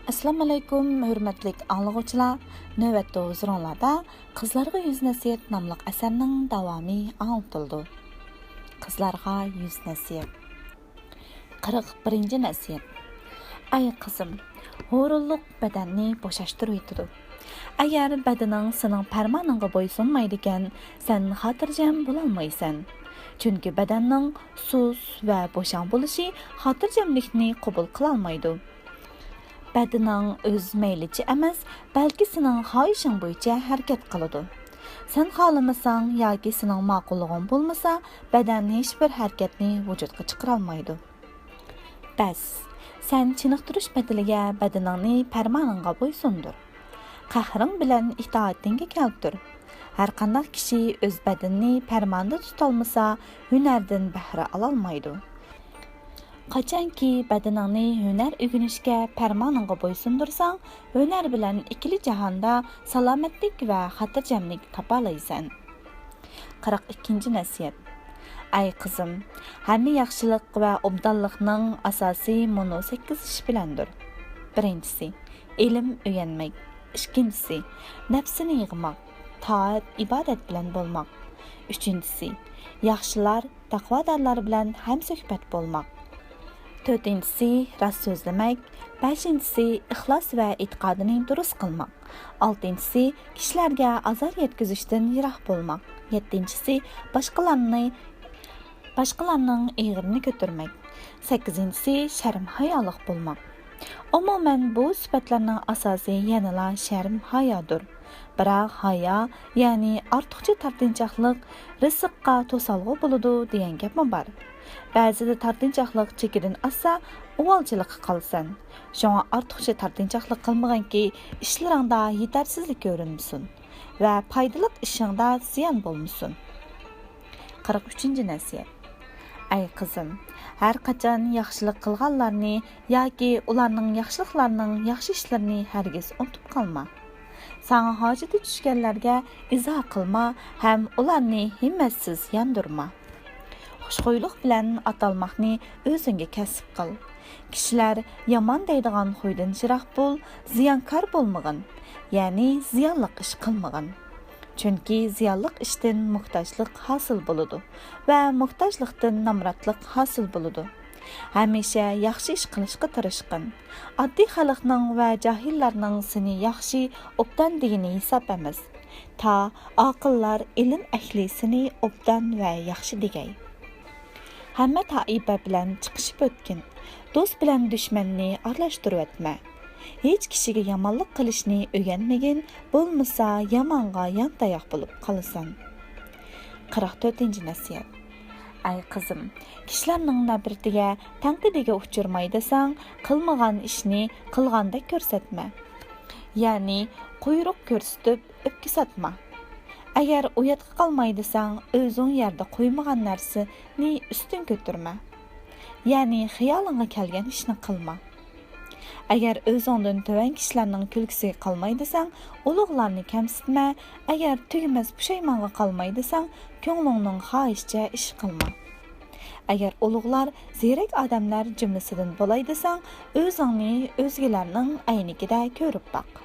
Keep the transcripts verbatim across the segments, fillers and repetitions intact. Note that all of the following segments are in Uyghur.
ئەسسالامۇئەلەيكۇم، ھۆرمەتلىك ئاڭلىغۇچىلار! نۆۋەتتە ھۇزۇرۇڭلاردا قىزلارغا يۈز نەسىھەت ناملىق ئەسەرنىڭ داۋامى ئاڭلىتىلىدۇ. قىزلارغا يۈز نەسىھەت. قىرىق بىرىنچى نەسىھەت. ئەي قىزىم، ھۇرۇنلۇق بەدەننى بوشاشتۇرۇۋېتىدۇ. ئەگەر بەدىنىڭ سېنىڭ پەرمانىڭغا بويسۇنمايدىكەن، سەن خاتىرجەم بولالمايسەن. چۈنكى بەدەننىڭ سۇس ۋە بوشاڭ بولۇشى خاتىرجەملىكنى قوبۇل قىلالمايدۇ. بەدىنىڭ ئۆز مەيلىچە ئەمەس، بەلكى سېنىڭ خاھىشىڭ بويىچە ھەرىكەت قىلىدۇ. سەن خالىمىساڭ ياكى سېنىڭ ماقۇللۇقۇڭ بولمىسا، بەدەن ھېچبىر ھەرىكەتنى ۋۇجۇدقا چىقىرالمايدۇ. بەس، سەن چېنىقتۇرۇش بەدىلىگە بەدىنىڭنى پەرمانىڭغا بويسۇندۇر. قەھرىڭ بىلەن ئىتائىتىڭگە كەلتۈر. ھەرقانداق كىشى ئۆز بەدىنىنى پەرمانىدا تۇتالمىسا، ھۈنەردىن بەھرە ئالالمايدۇ. قاچانكى بەدىنىڭنى ھۈنەر ئۆگىنىشكە پەرمانىڭغا بويسۇندۇرساڭ، ھۈنەر بىلەن ئىككىلا جاھاندا سالامەتلىك ۋە خاتىرجەملىك تاپالايسەن. قىرىق ئىككىنچى نەسىھەت. ئەي قىزىم، ھەممە ياخشىلىق ۋە ئوبدانلىقنىڭ ئاساسى مۇنۇ سەككىز ئىش بىلەندۇر. بىرىنچىسى، ئىلىم ئۆگەنمەك. ئىككىنچىسى، نەپسىنى يىغماق، تائەت ئىبادەت بىلەن بولماق. ئۈچىنچىسى، ياخشىلار، تەقۋادارلار بىلەن ھەمسۆھبەت بولماق. تۆتىنچىسى، راست سۆزلىمەك. بەشىنچىسى، ئىخلاس ۋە ئېتىقادىنى دۇرۇس قىلماق. ئالتىنچىسى، كىشىلەرگە ئازار يەتكۈزۈشتىن يىراق بولماق. يەتتىنچىسى، باشقىلارنى، باشقىلارنىڭ ئېغىرىنى كۆتۈرمەك. سەككىزىنچىسى، شەرم-ھايالىق بولماق. ئومۇمەن، بۇ سۈپەتلەرنىڭ ئاساسى يەنىلا شەرم-ھايادۇر. بىراق ھايا، يەنى ئارتۇقچە تارتىنچاقلىق رىزىققا توسالغۇ بولىدۇ دېگەن گەپمۇ بار. بەزىدە تارتىنچاقلىق چېكىدىن ئاشسا، ئۇۋالچىلىققا قالىسەن. شۇڭا ئارتۇقچە تارتىنچاقلىق قىلمىغىنكى، ئىشلىرىڭدا يېتەرسىزلىك كۆرۈنمىسۇن ۋە پايدىلىق ئىشىڭدا زىيان بولمىسۇن. قىرىق ئۈچىنچى نەسىھەت. ئەي قىزىم، ھەر قاچان ياخشىلىق قىلغانلارنى ياكى ئۇلارنىڭ ياخشىلىقلارنىڭ ياخشى ئىشلىرىنى ھەرگىز ئۇنتۇپ قالما. ساڭا ھاجىتى چۈشكەنلەرگە ئىزا قىلما ھەم ئۇلارنى ھىممەتسىز ياندۇرما. خۇشخۇيلۇق بىلەن ئاتالماقنى ئۆزۈڭگە كەسىپ قىل. كىشىلەر يامان دەيدىغان خۇيدىن يىراق بول، زىيانكار بولمىغىن، يەنى زىيانلىق ئىش قىلمىغىن. چۈنكى زىيانلىق ئىشتىن موھتاجلىق ھاسىل بولىدۇ ۋە موھتاجلىقتىن نامراتلىق ھاسىل بولىدۇ. ھەمىشە ياخشى ئىش قىلىشقا تىرىشقىن. ئاددىي خەلقنىڭ ۋە جاھىللارنىڭ سېنى ياخشى، ئوبدان دېگىنى ھېساب ئەمەس. تا ئاقىللار، ئىلىم ئەھلى سېنى ئوبدان ۋە ياخشى دېگەي. ھەممە تائىپە بىلەن چىقىشىپ ئۆتكىن. دوست بىلەن دۈشمەننى ئارىلاشتۇرۇۋەتمە. ھېچ كىشىگە يامانلىق قىلىشنى ئۆگەنمىگىن، بولمىسا يامانغا يانتاياق بولۇپ قالىسەن. قىرىق تۆتىنچى نەسىھەت. ئەي قىزىم، كىشىلەرنىڭ نەپرىتىگە، تەنقىدىگە ئۇچرىماي دېسەڭ، قىلمىغان ئىشنى قىلغاندەك كۆرسەتمە. يەنى قۇيرۇق كۆرسىتىپ ئۆپكە ساتما. ئەگەر ئۇياتقا قالماي دېسەڭ، ئۆزۈڭ يەردە قويمىغان نەرسىنى ئۈستۈن كۆتۈرمە. يەنى خىيالىڭغا كەلگەن ئىشنى قىلما. ئەگەر ئۆزۈڭدىن تۆۋەن كىشىلەرنىڭ كۈلكىسىگە قالماي دېسەڭ، ئۇلۇغلارنى كەمسىتمە. ئەگەر تۈگىمەس پۇشايمانغا قالماي دېسەڭ، كۆڭلۈڭنىڭ خاھىشىچە ئىش قىلما. ئەگەر ئۇلۇغلار زېرەك ئادەملەر جۈملىسىدىن بولاي دېسەڭ، ئۆزۈڭنى ئۆزگىلەرنىڭ ئەينىكىدە كۆرۈپ باق.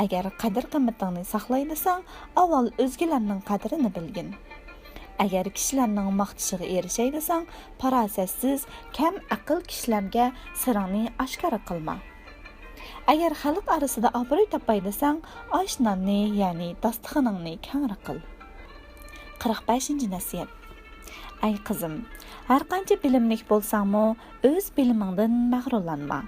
ئەگەر قەدىر-قىممىتىڭنى ساقلاي دېسەڭ، ئاۋۋال ئۆزگىلەرنىڭ قەدرىنى بىلگىن. ئەگەر كىشىلەرنىڭ ماختىشىغا ئېرىشەي دېسەڭ، پاراسەتسىز، كەم ئەقىل كىشىلەرگە سىرىڭنى ئاشكارا قىلما. ئەگەر خەلق ئارىسىدا ئابرۇي تاپاي دېسەڭ، ئاش-ناننى، يەنى داستىخىنىڭنى كەڭرى قىل. قىرىق بەشىنچى نەسىھەت. ئەي قىزىم، ھەرقانچە بىلىملىك بولساڭمۇ، ئۆز بىلىمىڭدىن مەغرۇرلانما.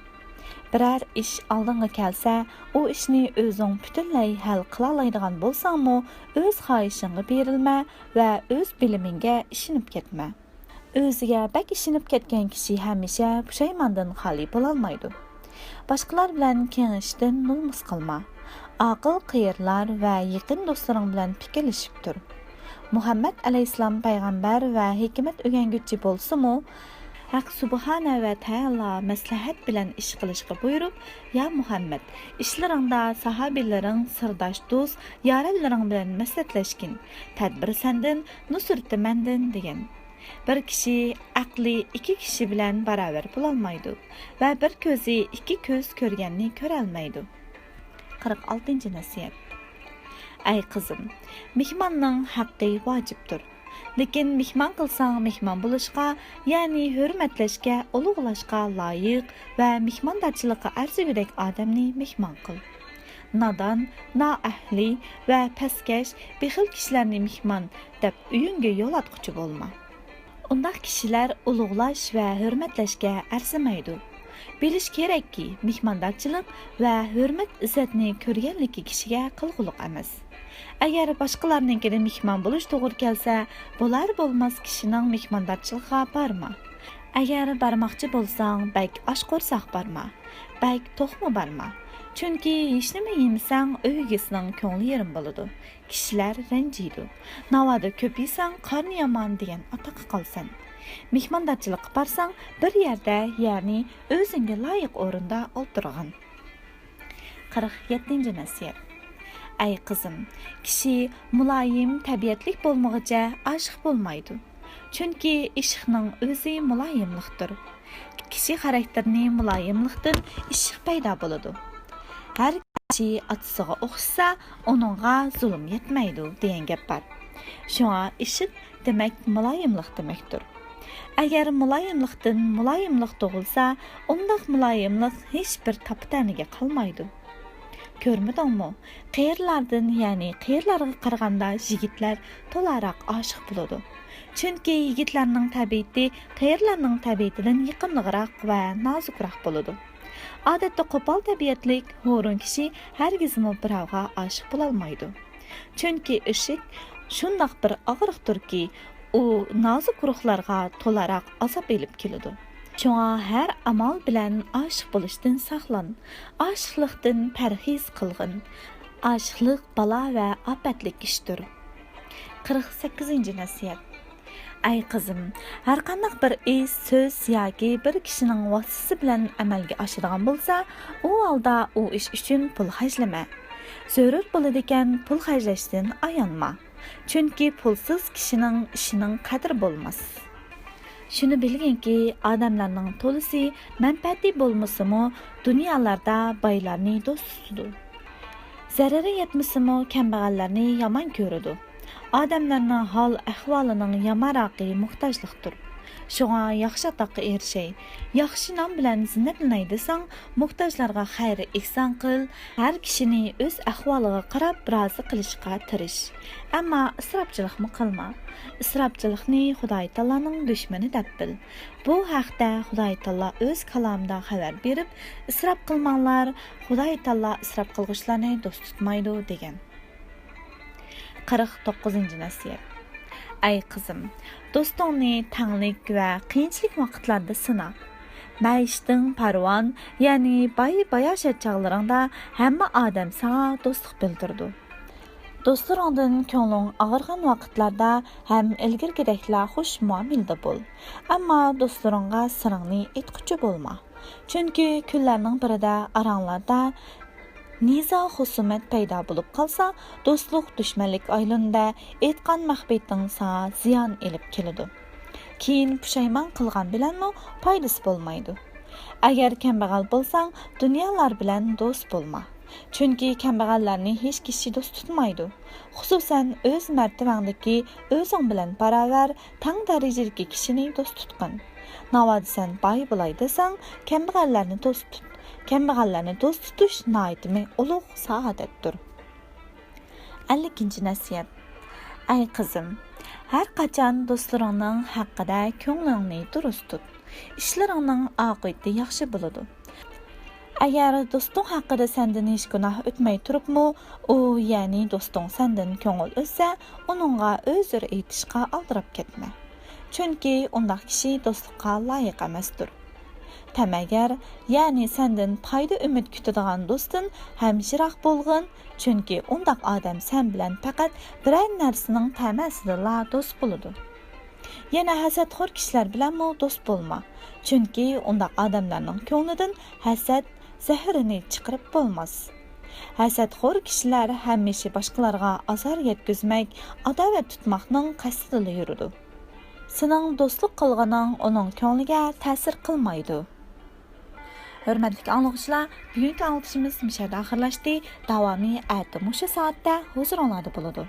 بىرەر ئىش ئالدىڭغا كەلسە، ئۇ ئىشنى ئۆزۈڭ پۈتۈنلەي ھەل قىلالايدىغان بولساڭمۇ، ئۆز خاھىشىڭغا بېرىلمە ۋە ئۆز بىلىمىڭگە ئىشىنىپ كەتمە. ئۆزىگە بەك ئىشىنىپ كەتكەن كىشى ھەمىشە پۇشايماندىن خالىي بولالمايدۇ. باشقىلار بىلەن كېڭىشىشتىن نومۇس قىلما. ئاقىل قېرىلار ۋە يېقىن دوستلىرىڭ بىلەن پىكىرلىشىپ تۇر. مۇھەممەد ئەلەيھىسسالام پەيغەمبەر ۋە ھېكمەت ئۆگەنگۈچى بولسىمۇ، ھەق سۇبھانە ۋە تائالا مەسلىھەت بىلەن ئىش قىلىشقا بۇيرۇپ، يا مۇھەممەد، ئىشلىرىڭدا ساھابىلىرىڭ، سىرداش دوست، يارەنلىرىڭ بىلەن مەسلىھەتلەشكىن. تەدبىر سەندىن، نۇسرىتى مەندىن، دېگەن. بىر كىشى ئەقلى ئىككى كىشى بىلەن باراۋەر بولالمايدۇ ۋە بىر كۆزى ئىككى كۆز كۆرگەننى كۆرەلمەيدۇ. قىرىق ئالتىنچى نەسىھەت. ئەي قىزىم، مېھماننىڭ ھەققى ۋاجىپتۇر. لېكىن مېھمان قىلساڭ، مېھمان بولۇشقا، يەنى ھۆرمەتلەشكە، ئۇلۇغلاشقا لايىق ۋە مېھماندارچىلىققا ئەرزىگۈدەك ئادەمنى مېھمان قىل. نادان، نائەھلى ۋە پەسكەش، بېخىل كىشىلەرنى مېھمان دەپ ئۆيۈڭگە يولاتقۇچى بولما. ئۇنداق كىشىلەر ئۇلۇغلاش ۋە ھۆرمەتلەشكە ئەرزىمەيدۇ. بىلىش كېرەككى، مېھماندارچىلىق ۋە ھۆرمەت-ئىززەتنى كۆرگەنلىكى كىشىگە قىلغۇلۇق ئەمەس. ئەگەر باشقىلارنىڭكىدە مېھمان بولۇش توغرا كەلسە، بولار-بولماس كىشىنىڭ مېھماندارچىلىقىغا بارما. ئەگەر بارماقچى بولساڭ، بەك ئاچ قورساق بارما، بەك توقمۇ بارما. چۈنكى ھېچنېمە يېمىسەڭ، ئۆي ئىگىسىنىڭ كۆڭلى يېرىم بولىدۇ. كىشىلەر رەنجىيدۇ. ناۋادا كۆپ يېسەڭ، قارنى يامان دېگەن ئاتاققا قالىسەن. مېھماندارچىلىققا بارساڭ، بىر يەردە، يەنى ئۆزۈڭگە لايىق ئورۇندا ئولتۇرغىن. قىرىق يەتتىنچى نەسىھەت. ئەي قىزىم، كىشى مۇلايىم تەبىئەتلىك بولمىغۇچە ئاشىق بولمايدۇ. چۈنكى ئىشقنىڭ ئۆزى مۇلايىملىقتۇر. كىشى خاراكتېرىنى مۇلايىملىقتىن ئىشق پەيدا بولىدۇ. ھەر كىشى ئاتىسىغا ئوخشىسا، ئۇنىڭغا زۇلۇم يەتمەيدۇ، دېگەن گەپ بار. شۇڭا ئىشق دېمەك مۇلايىملىق دېمەكتۇر. ئەگەر مۇلايىملىقتىن مۇلايىملىق تۇغۇلسا، ئۇنداق مۇلايىملىق ھېچبىر تاپا-تەنىگە قالمايدۇ. كۆرمىدىڭمۇ؟ قېرىلاردىن، يەنى قېرىلارغا قارىغاندا يىگىتلەر تولاراق ئاشىق بولىدۇ. چۈنكى يىگىتلەرنىڭ تەبىئىتى قېرىلارنىڭ تەبىئىتىدىن يېقىملىقراق ۋە نازۇكراق بولىدۇ. ئادەتتە قوپال تەبىئەتلىك، ھۇرۇن كىشى ھەرگىزمۇ بىراۋغا ئاشىق بولالمايدۇ. چۈنكى ئىشق شۇنداق بىر ئاغرىقتۇركى، ئۇ نازۇك روھلارغا تولاراق ئازاب ئېلىپ كېلىدۇ. شۇڭا ھەر ئامال بىلەن ئاشىق بولۇشتىن ساقلان، ئاشىقلىقتىن پەرھىز قىلغىن. ئاشىقلىق بالا ۋە ئاپەتلىك ئىشتۇر. قىرىق سەككىزىنچى نەسىھەت. ئەي قىزىم، ھەرقانداق بىر ئىش، سۆز ياكى بىر كىشىنىڭ ۋاسىتىسى بىلەن ئەمەلگە ئاشىدىغان بولسا، ئۇ ھالدا ئۇ ئىش ئۈچۈن پۇل خەجلىمە. زۆرۈر بولىدىكەن، پۇل خەجلەشتىن ئايانما. چۈنكى پۇلسىز كىشىنىڭ ئىشىنىڭ قەدرى بولماس. شۇنى بىلگىنكى، ئادەملەرنىڭ تولىسى مەنپەئەتى بولمىسىمۇ، دۇنيالاردا بايلارنى دوست تۇتىدۇ. زەرىرى يەتمىسىمۇ، كەمبەغەللەرنى يامان كۆرىدۇ. ئادەملەرنىڭ ھال-ئەھۋالىنىڭ يامانراقى موھتاجلىقتۇر. شۇڭا ياخشى ئاتاققا ئېرىشەي، ياخشى نام بىلەن زىننەتلىنەي دېسەڭ، موھتاجلارغا خەير-ئېھسان قىل، ھەر كىشىنى ئۆز ئەھۋالىغا قاراپ رازى قىلىشقا تىرىش. ئەمما ئىسراپچىلىقمۇ قىلما. ئىسراپچىلىقنى خۇداي تائالانىڭ دۈشمىنى دەپ بىل. بۇ ھەقتە خۇداي تائالا ئۆز كالامىدا خەۋەر بېرىپ، ئىسراپ قىلماڭلار، خۇداي تائالا ئىسراپ قىلغۇچىلارنى دوست تۇتمايدۇ، دېگەن. قىرىق توققۇزىنچى نەسىھەت. ئەي قىزىم، دوستۇڭنى تەڭلىك ۋە قىيىنچىلىك ۋاقىتلاردا سىنا. مەئىشىتىڭ پاراۋان، يەنى باي-باياشات چاغلىرىڭدا ھەممە ئادەم ساڭا دوستلۇق بىلدۈرىدۇ. دوستلىرىڭدىن كۆڭلۈڭ ئاغرىغان ۋاقىتلاردا ھەم ئىلگىرىكىدەكلا خۇش مۇئامىلىدە بول. ئەمما دوستلىرىڭغا سىرىڭنى ئېيتقۇچى بولما. چۈنكى كۈنلەرنىڭ بىرىدە ئاراڭلاردا نىزا-خۇسۇمەت پەيدا بولۇپ قالسا، دوستلۇق دۈشمەنلىككە ئايلىنىدۇ، ئېيتقان مەخپىيىتىڭ ساڭا زىيان ئېلىپ كېلىدۇ. كېيىن پۇشايمان قىلغان بىلەنمۇ پايدىسى بولمايدۇ. ئەگەر كەمبەغەل بولساڭ، دۇنيالار بىلەن دوست بولما. چۈنكى كەمبەغەللەرنى ھېچ كىشى دوست تۇتمايدۇ. خۇسۇسەن ئۆز مەرتىۋەڭدىكى، ئۆزۈڭ بىلەن باراۋەر، تەڭ دەرىجىدىكى كىشىنى دوست تۇتقىن. ناۋادا سەن باي بولاي دېسەڭ، كەمبەغەللەرنى دوست تۇت. كەمبەغەللەرنى دوست تۇتۇش ناھايىتىمۇ ئۇلۇغ سائادەتتۇر. ئەللىكىنچى نەسىھەت. ئەي قىزىم، ھەر قاچان دوستلىرىڭنىڭ ھەققىدە كۆڭلۈڭنى دۇرۇس تۇت. ئىشلىرىڭنىڭ ئاقىۋىتى ياخشى بولىدۇ. ئەگەر دوستۇڭ ھەققىدە سەندىن ھېچ گۇناھ ئۆتمەي تۇرۇپمۇ، ئۇ، يەنى دوستۇڭ سەندىن كۆڭۈل ئۈزسە، ئۇنىڭغا ئۆزرە ئېيتىشقا ئالدىراپ كەتمە. چۈنكى ئۇنداق كىشى دوستلۇققا لايىق ئەمەستۇر. تەمەگەر، يەنى سەندىن پايدا ئۈمىد كۈتىدىغان دوستتىن ھەم يىراق بولغىن، چۈنكى ئۇنداق ئادەم سەن بىلەن پەقەت بىرەر نەرسىنىڭ تەمەسىدىلا دوست بولىدۇ. يەنە ھەسەتخور كىشىلەر بىلەنمۇ دوست بولما، چۈنكى ئۇنداق ئادەملەرنىڭ كۆڭلىدىن ھەسەت زەھىرىنى چىقىرىپ بولماس. ھەسەتخور كىشىلەر ھەمىشە باشقىلارغا ئازار يەتكۈزمەك، ئاداۋەت تۇتماقنىڭ قەستىدىلا يۈرىدۇ. سېنىڭ دوستلۇق قىلغىنىڭ ئۇنىڭ كۆڭلىگە تەسىر قىلمايدۇ. ھۆرمەتلىك ئاڭلىغۇچىلار، بۈگۈنكى ئاڭلىتىشىمىز مۇشۇ يەردە ئاخىرلاشتى. داۋامى ئەتە مۇشۇ سائەتتە ھۇزۇرۇڭلاردا بولىدۇ.